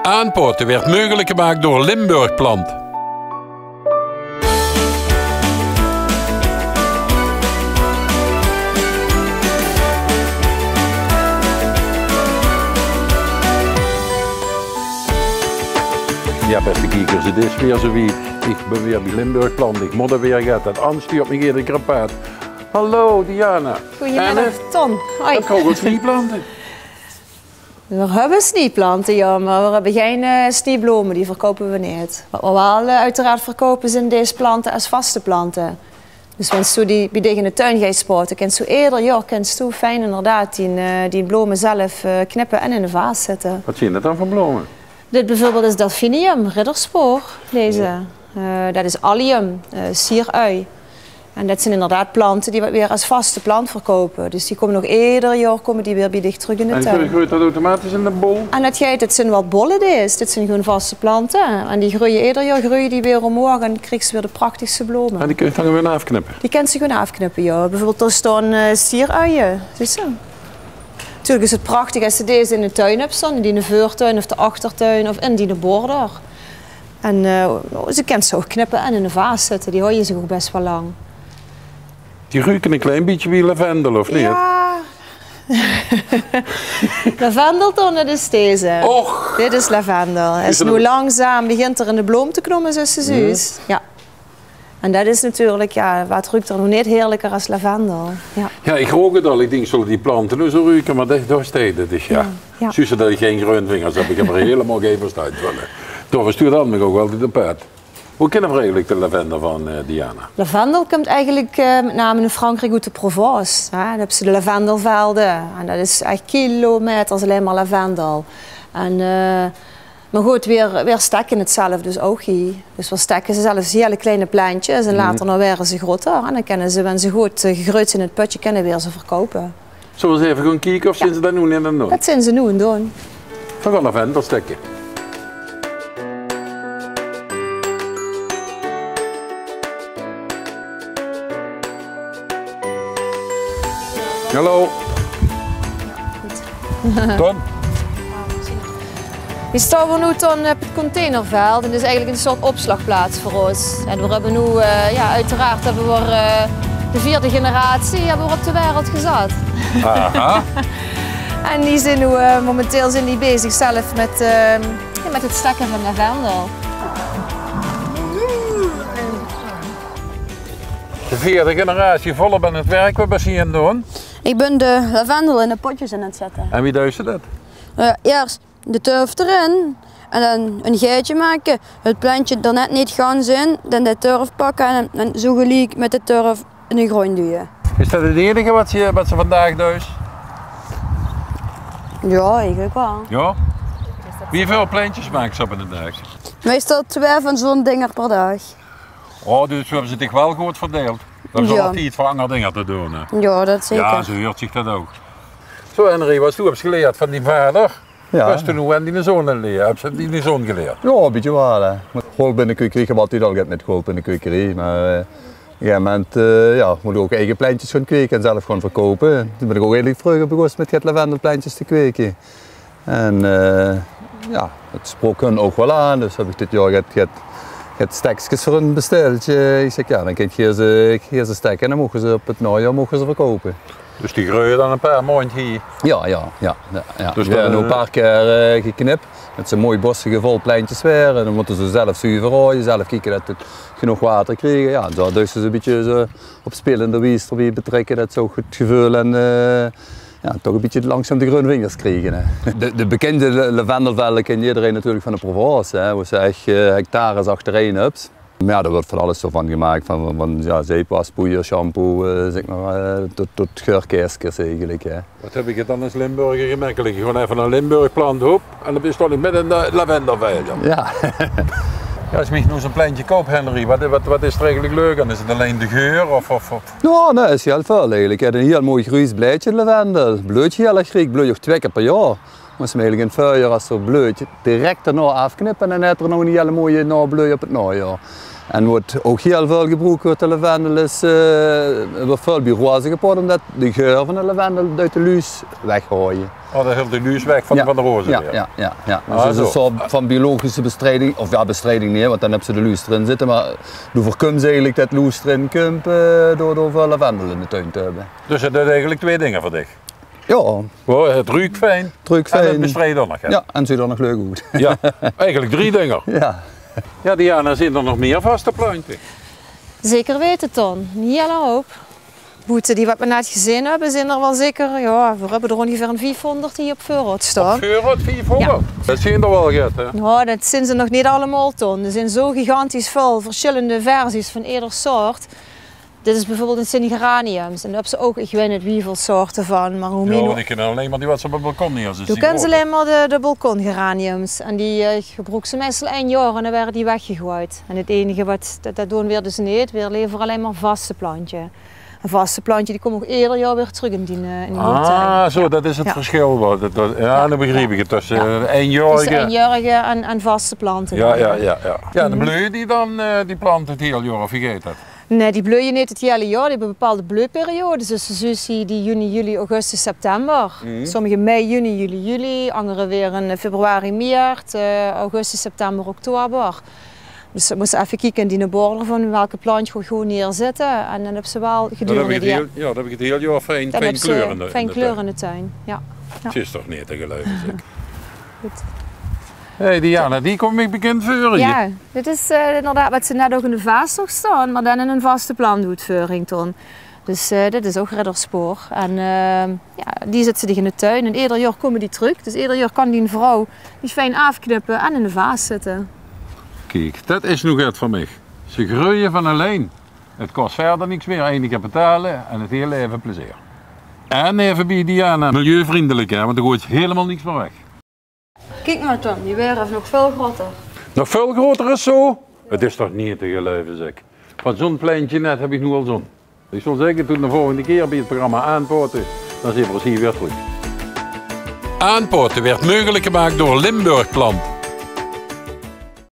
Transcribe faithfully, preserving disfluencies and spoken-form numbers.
Aanpaote weurt meugelik gemaak door Limburg Plant. Jao, bèste kiekers, 't is weer zoe wied. Ich bön weer bie Limburg Plant. Ich mót d'r weer get. Dat Ans die op mich eder krapaat. Hallo, Diana. Gojemiddig, Ton. Hoi. Höb geer ouch snieplante? Veer höbbe snieplante, jao, mer veer höbbe gein, eh, snieblome, die verkoupe veer neet. Wat veer waal, eh, oeteraard verkoupe, zeen dees plante es vaste plante. Dus wens doe die bie dich in de tuin geis spaote, kins doe eder jaor, kins doe fijn inderdaad die, eh, die blome zelf, eh, knippe en in de vaas zètte. Wat zeen dat dan veur blome? Dit bieveurbeeld is delphinium, ridderspoor, deze. Eh, dat is allium, eh, sierui. En dat zeen inderdaad plante die veer weer es vaste plant verkoupe. Dus die kómme nog eder jaor kómme die weer bie dich trök in de tuin. En groeit dat automatisch in de bol? En dat geit, dat zeen waal bolle dees. Dit zeen gewoon vaste plante. En die greuje eder jaor, greuje die weer omhoog en kriegs se weer de prachtigste blome. En die kins se dan weer aafknippe? Die kins se gewoon aafknippe, jao. Bieveurbeeld, dao staon, eh, sierui, zuus se. Natuurlik is 't prachtig es se dees in de tuin höbs staon, in diene veurtuin of de achtertuin of in diene border. En, eh, ze kins se ouch knippe en in de vaas zètte. Die haoje zich ouch bès waal lang. Die ruke e klein bietje wie lavendel, of neet? Jao. Lavendel, Ton, dat is deze. Och. Dit is lavendel. Is noe langzaam, begint 'r in de bloom te kómme, zoeas se zuus. Jao. En dat is natuurlik, jao, wat ruuk d'r noe neet heerliker es lavendel? Jao. Jao, ich rook 't al. Ich dink, zölle die plante noe zoe ruke? Mer dat, dao steit 't, dus jao. Jao, jao. Zuus se dat ich gein greun vingers höb? Ich höb d'r hielemaol gein verstand van, hè. Dao verstoot dat mich ouch waal neet op. Wo kinne veer eigelik de lavendel van, eh, Diana? Lavendel kump eigelik, eh, mit name in Frankriek oet de Provence, hè. Dao höbbe ze de lavendelvelde. En dat is ech kilometers allein mer lavendel. En, eh, Mer good, veer, veer stekke 't zelf dus ouch hie. Dus veer stekke ze zelfs hiel klein plentjes en later dan waere ze groter. En dan kinne ze, wens ze good, eh, gegreujd zeen in 't pötje, kinne veer ze verkoupe. Zölle veer ins effe gaon kieke of zeen ze dat noe aan 't doon? Dat zeen ze noe aan 't doon. Veer gaon lavendel stekke. Hallo. Good. Ton? Veer staon noe, Ton, op 't containerveld. En dat is eigelik 'n soort opslagplaats veur ós. En veer höbbe noe, eh, jao, oeteraard höbbe veer, eh, de veerde generatie höbbe veer op de wereld gezat. Aha. En die zeen noe, eh, momenteel zeen die bezig zelf mit, eh, jao, mit 't stekke van lavendel. De veerde generatie, volop aan 't werk. Wat bös se hie aan 't doon? Ich bön de lavendel in de pötjes aan 't zètte. En wie duis se dat? Eh, iers de turf d'r in en dan e geitje make, 't plentje d'r net neet gans in, dan de turf pakke en, en zoe geliek mit de turf in de gróndj duje. Is dat 't einige wat se, wat se vandaag duis? Jao, eigelik waal. Jao? Wieväöl plentjes maaks se op 'ne daag? Meistal twee van zoe'n dinger per daag. Oh, dus veer höbbe ze dich waal good verdeild. Veer höbbe altied veur anger dinger te doon, hè? Jao, dat zeker. Jao, zoe huurt zich dat ouch. Zoe, Henry, wat doe höbs gelierd van dien vader, jao, bös doe noe aan diene zoon aan 't liere. Höbs se 't aan diene zoon gelierd? Jao, e bietje waal, hè. Mit geholpe in de kwekerie, ich höb altied al get mit geholpe in de kwekerie, mer, eh, op e gegaeve moment, eh, jao, mós se ouch eige plentjes gaon kweke en zelf gaon verkoupe. Doe bön ich ouch eigelik vreuger begós mit get lavendelplentjes te kweke. En, eh, jao, 't sprook hun ouch waal aan, dus höb ich dit jaor get, get, get stekskes veur hun besteld. Eh, ich zèk, jao, dan kint geer ze, geer ze stekke en dan moge ze op 't naojaor moge ze verkoupe. Dus die greuje dan e paar maondj hie? Jao, jao, jao, jao, jao. Dus die waere noe e paar kier, eh, geknip, dat ze mooi bossige vol plentjes waere. Dan mótte ze zelf zuver haoje, zelf kieke dat ze genóg water kriege. Jao, en zoe dus ze e bietje zoe op spelende wies d'rbie betrèkke, dat ze ouch 't geveul en, eh, jao, toch e bietje langzaam de greun vingers kriege, hè. De, de bekinde la-, lavendelvelde kint ederein natuurlik van de Provence, hè, wo se ech, eh, hectares achterein höbs. Mer jao, d'r weurt van alles zoe van gemaak, van, van, van, jao, zeep, waspoeier, shampoo, eh, zèk mer, eh, tot, tot geurkeskes eigelik, hè. Wat höb ich 't dan es Limburger gemekkelik. Gewoon effe 'n Limburg Plant op en dan staon ich mit 'n, eh, lavendelveld, jao. Jao. Jao, es ich noe zoe'n plentje koup, Henry, wat, wat, wat is d'r eigelik leuk aan? Is 't allein de geur of, of, of? Jao, nae, is hiel väöl eigelik. 't Haet 'n hiel mooi gries blaedje, lavendel. Bleujt hiel erg riek, bleujt ouch twee kier per jaor. Mós se 'm eigelik in 't veurjaor, es 'r bleujt, direk daonao aafknippe en dan haet 'r nog 'n hiel moeie naobleujperiode op 't naojaor. En wat ouch hiel väöl gebroek weurt, de lavendel, is, eh, weurt väöl bie roze gepot, ómdet de geur van de lavendel oet de luus weghaoje. Oh, det helpt de luus weg van, van de roze weer. Ja, ja, ja. Dus 't is 'n soort van biologische bestrijding, of ja, bestrijding neet, want dan höbs se de luus d'rin zitte, mer doe veurkums eigelik det loes d'rin kump, eh, door, door väöl lavendel in de tuin te höbbe. Dus 't deit eigelik twee dinger veur dich. Ja. Oh, 't ruuk fijn. 't Ruuk fijn. En 't bestrijdt ouch nog, hè? Ja, en 't zuut d'r nog leuk oet. Ja, eigelik drie dinger. Ja. Ja, Diana, zeen d'r nog mier vaste plantje? Zeker weite, Ton. 'n Hiel houp. Boete die wat we net gezeen höbbe, zeen d'r waal zeker, ja, we höbbe d'r óngeveer 'n viefhóngerd hie op veurraod staon. Op veurraod, viefhóngerd? Ja. Det zeen d'r waal get, hè? Ja, det zeen ze nog neet allemaol, Ton. D'r zeen zo gigantisch väöl versjillende versies van eder soort. Dit is bieveurbeeld 'n sint-geraniums. En dao höbs se ouch, ich weit neet wieväöl soorte van, mer hoe... Ja, mier, want ich kin allein mer die wat se op 't balkon neer zitte. Doe kins allein mer de, de balkongeraniums. En die, eh, gebroeks se meistal ein jaor en dan waere die weggegoejd. En 't einige wat, det, det doon veer dus neet. Veer levere allein mer vaste plantje. En vaste plantje, die kómme ouch eder jaor weer trök in dien, eh, in dien tuin. Ah, zo, det is 't versjil waal. Det, det, ja, dan begriep ich 't. Tösse, eh, einjaorige... Tösse einjaorige en, en vaste plante. Ja, ja, ja, ja. Ja, dan bleuje die dan, eh, die plante 't hiel jaor, of wie geit det? Nae, die bleuje neet 't hiele jaor. Die höbbe bepaalde bleujperiodes. Dus se zuus hie die juni, juli, augustus, september. Sommige mei, juni, juli, juli. Angere weer in, eh, februari, maart, eh, augustus, september, oktober. Dus se mós effe kieke in diene border van welke plantje se good neerzitte. En dan höbs se waal gedurende die... Ja, dan höb ich 't hiel jaor fijn, fijn kleur in de, fijn kleur in de tuin. Ja. Ja. 't Is toch neet te geluive, zeg. Good. Hey Diana, die kómp mich bekind veur hie. Ja, dit is, eh, inderdaad wat se net ouch in de vaas zoog staon, mer dan in 'n vaste plantoetveuring, Ton. Dus, eh, dit is ouch ridderspoor. En, eh, ja, die zitte dich in de tuin. En eder jaor kómme die trök. Dus eder jaor kan dien vrouw die fijn aafknippe en in de vaas zitte. Kiek, det is noe get veur mich. Ze greuje van allein. 't Kos wiejer niks mier. Einige betale en 't hiel laeve plezeer. En effe bie Diana, milieuvriendelik, hè, want d'r goeit hielemaol niks mier weg. Kiek mer, Ton, die waere nog väöl groter. Nog väöl groter es zo? 't Is toch neet te geluive, zeg. Van zo'n pleintje net höb ich noe al zo'n. Ich zal zègke, tot de volgende kier bie 't programma Aanpaote, dan zeen v'r ós hie weer trök. Aanpaote weurt meugelik gemaak door Limburg Plant.